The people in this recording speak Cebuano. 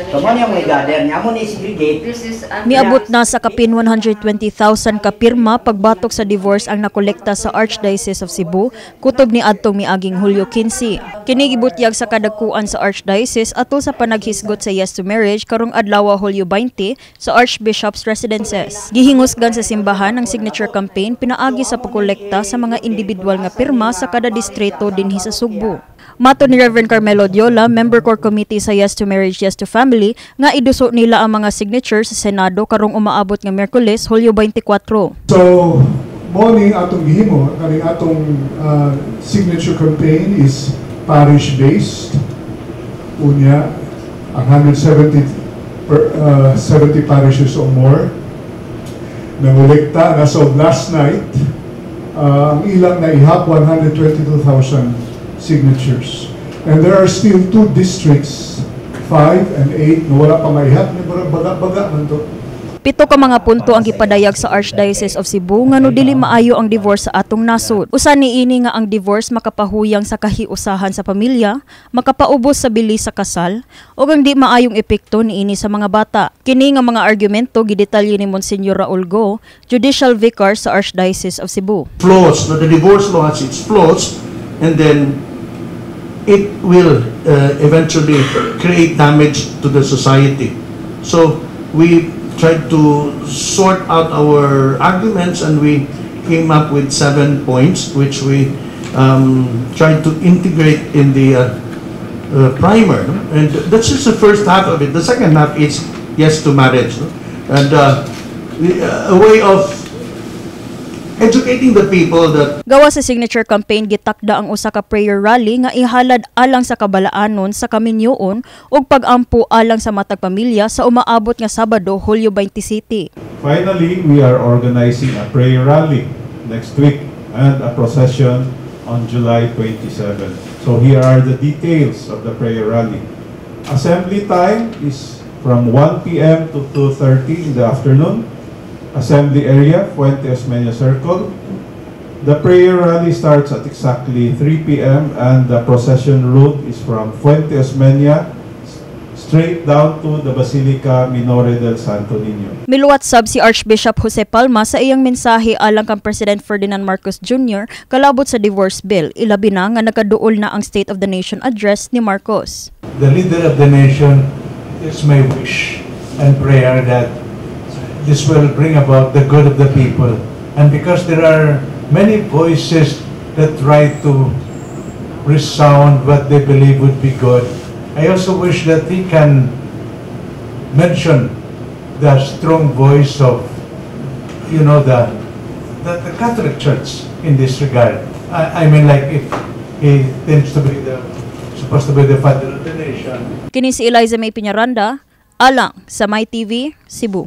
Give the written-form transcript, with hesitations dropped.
So mo niya mo i-gather niya mo ni segregate. This is Miabot na sa kapin 120,000 ka pirma pagbatok sa divorce ang nakolekta sa Archdiocese of Cebu kutob ni adtong miaging Hulyo 15. Kini gibutyag sa kadagkuan sa Archdiocese atol sa panaghisgot sa Yes to Marriage karong adlaw, Hulyo 20, sa Archbishop's Residences. Gihingusgan sa simbahan ang signature campaign pinaagi sa pagkolekta sa mga individual nga pirma sa kada distrito dinhi sa Sugbo. Matod ni Reverend Carmelo Diola, member core committee sa Yes to Marriage, Yes to Family, nga iduso nila ang mga signature sa Senado karong umaabot nga Miyerkules, Hulyo 24. So, mo ning atong gihimo, kaning atong signature campaign is parish-based. Unya, ang 170 70 parishes or more nangolekta as of last night, ang ilang naihap 122,000 signatures. And there are still two districts, 5 and 8, na wala pa maihap. Baga-baga man to. Pito ka mga punto ang gipadayag sa Archdiocese of Cebu ngano dili maayo ang divorce sa atong nasod. Usa niini nga ang divorce makapahuyang sa kahiusahan sa pamilya, makapaubos sa bili sa kasal, ug ang di maayong epekto niini sa mga bata. Kini nga mga argumento gidetalye ni Monsignor Raul Go, Judicial Vicar sa Archdiocese of Cebu. Flaws. No, the divorce law has its flaws, and then it will eventually create damage to the society. So we tried to sort out our arguments, and we came up with seven points, which we tried to integrate in the primer. No? And that's just the first half of it. The second half is yes to marriage. No? And a way of educating the people that Gawa sa signature campaign, gitakda ang usa ka prayer rally nga ihalad alang sa kabalaanon sa kaminyoon ug pag-ampo alang sa matag pamilya sa umaabot nga Sabado, Hulyo 27. Finally, we are organizing a prayer rally next week and a procession on July 27. So here are the details of the prayer rally. Assembly time is from 1 p.m. to 2:30 in the afternoon. Assembly area, Fuente Osmeña Circle. The prayer rally starts at exactly 3 p.m. and the procession route is from Fuente Osmeña straight down to the Basilica Minore del Santo Niño. Miluwat sab si Archbishop Jose Palma sa iyang mensahe alang kang President Ferdinand Marcos Jr. kalabot sa divorce bill, ilabi na nga nakaduol na ang State of the Nation Address ni Marcos. The leader of the nation, it's my wish and prayer that this will bring about the good of the people. And because there are many voices that try to resound what they believe would be good, I also wish that he can mention the strong voice of the Catholic Church in this regard. I mean, like if he tends to be the, supposed to be the father of the nation, Kini si Eliza May Piñaranda, alang sa My TV, Cebu.